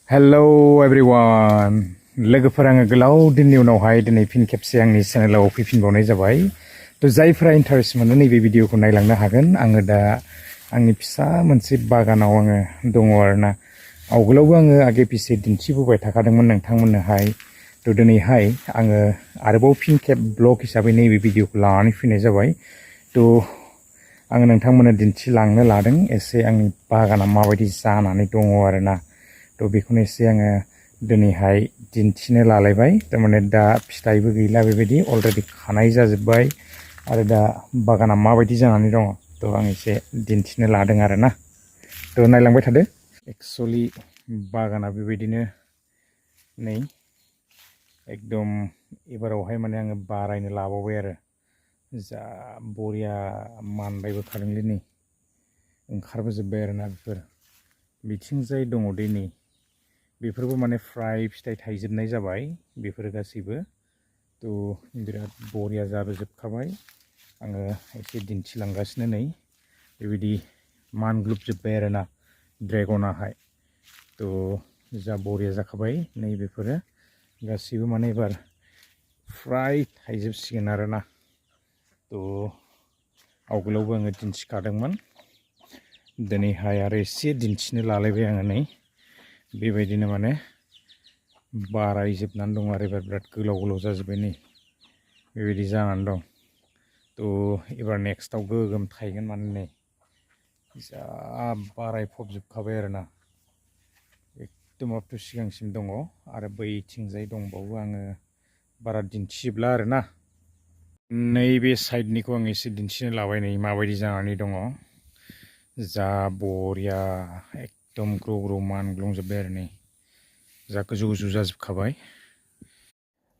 hello everyone लोगोफोर आङो गोलाव दिननि उनावहाय दिनै फिन खेबसे आंनि चेनेलाव फैफिनबावनाय जाबाय थ' जायफोरा इन्टारेस्ट मोनो नैबे भिडिअखौ नायलांनो हागोन आङो दा आंनि फिसा मोनसे बागानाव आङो दङ आरोना आवगोलावबो आङो आगे पिसे दिन्थिबोबाय थाखादोंमोन नोंथांमोननोहाय थ' दिनैहाय आङो आरोबाव फिन खेब ब्लग हिसाबै नैबे भिडिअखौ लानानै फैनाय जाबाय थ' आङो नोंथांमोननो दिन्थिलांनो लादों एसे आंनि बागाना माबायदि जानानै दङ आरोना थ' बेखौनो एसे आङो दिनैहाय दिन्थिनो लालायबाय थारमाने दा फिथाइबो गैला बेबायदि अलरेडि खानाय जाजोब्बाय आरो दा बागाना माबायदि जानानै दङ थ' आं एसे दिन्थिनो लादों आरोना थ' नायलांबाय थादो एक्सुवेलि बागाना बेबायदिनो नै एकदम एबारावहाय माने आङो बारायनो लाबावबाय आरो जा बरिया मानबायबो थादोंलै नै ओंखारबोजोब्बाय आरोना बेफोर बिथिंजाय दङ दे नै बेफोरबो माने फ्राय फिथाइ थाइजोबनाय जाबाय बेफोरो गासैबो थ' बिराद बरिया जाबोजोबखाबाय आङो एसे दिन्थिलांगासिनो नै बेबायदि मानग्लोबजोब्बाय आरोना ड्रेगनाहाय थ' जा बरिया जाखाबाय नै बेफोरो गासैबो माने एबार फ्राय थाइजोबसिगोन आरोना थ' आवगोलावबो आङो दिन्थिखादोंमोन दिनैहाय आरो एसे दिन्थिनो लालायबाय आङो नै बेबायदिनो माने बारायजोबनानै दं आरो एबार बिराद गोलाव गोलाव जाजोब्बाय नै बेबायदि जानानै दं थ' एबार नेक्स्टआव गोगोम थायगोन माने नै जा बारायफबजोबखाबाय आरोना एकदम आप टु सिगांसिम दङ आरो बैथिंजाय दंबावो आङो बारा दिन्थिजोबला आरोना नैबे साइडनिखौ आं एसे दिन्थिनो लाबाय नै माबायदि जानानै दङ जा बरिया एकदम ग्रौ ग्रौ मानग्लुंजोब्बाय आरो नै जा गोजौ गोजौ जाजोबखाबाय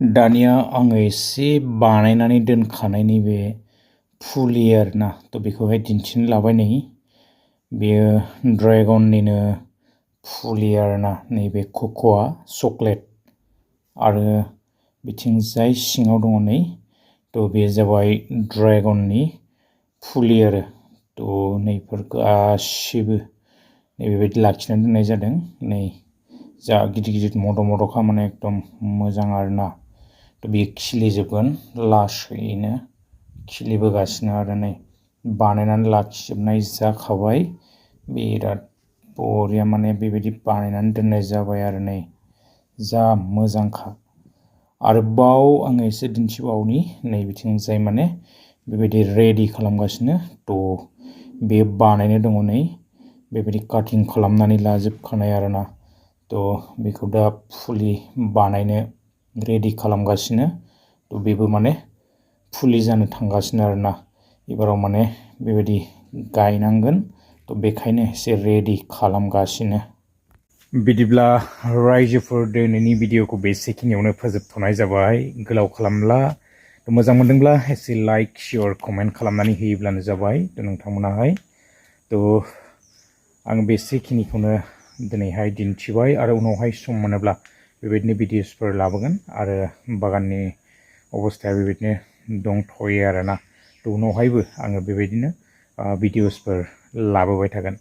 दानिया आङो एसे बानायनानै दोनखानाय नैबे फुलि आरोना थ' बेखौहाय दिन्थिनो लाबाय नै बेयो ड्रेगननिनो फुलि आरोना नैबे कक'आ चक्लेट आरो बिथिंजाय सिङाव दङ नै थ' बे जाबाय ड्रेगननि फुलि आरो थ' नैफोर गासिबो नैबेबायदि लाखिनानै दोननाय जादों नै जा गिदिर गिदिर मद' मद'खा माने एकदम मोजां आरोना थ' बेयो खिलिजोबगोन लासैनो खिलिबोगासिनो आरो नै बानायनानै लाखिजोबनाय जाखाबाय बिराद बरिया माने बेबायदि बानायनानै दोननाय जाबाय आरो नै जा मोजांखा आरोबाव आङो एसे दिन्थिबावनि नै बिथिंजाय माने बेबायदि रेडि खालामगासिनो थ' बे बानायनो दङ नै बेबायदि काटिं खालामनानै लाजोबखानाय आरोना थ' बेखौ दा फुलि बानायनो रेडि खालामगासिनो थ' बेबो माने फुलि जानो थांगासिनो आरोना एबाराव माने बेबायदि गायनांगोन थ' बेखायनो एसे रेडि खालामगासिनो बिदिब्ला रायजोफोर दिनैनि भिडिअखौ बेसेखिनियावनो फोजोबथ'नाय जाबाय गोलाव खालामला थ' मोजां मोनदोंब्ला एसे लाइक शेयार कमेन्ट खालामनानै होयोब्लानो जाबाय थ' नोंथांमोनाहाय थ' आं बेसेखिनिखौनो दिनैहाय दिन्थिबाय आरो उनावहाय सम मोनोब्ला बेबायदिनो भिडिअसफोर लाबोगोन आरो बागाननि अबस्थाया बेबायदिनो दंथ'यो आरोना थ' उनावहायबो आङो बेबायदिनो भिडिअसफोर लाबोबाय थागोन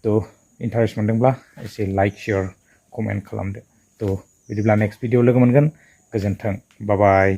थ' इन्टारेस्ट मोनदोंब्ला एसे लाइक शेयार कमेन्ट खालामदो थ' बिदिब्ला नेक्स्ट भिडिअ लोगो मोनगोन गोजोन्थों बाय बाय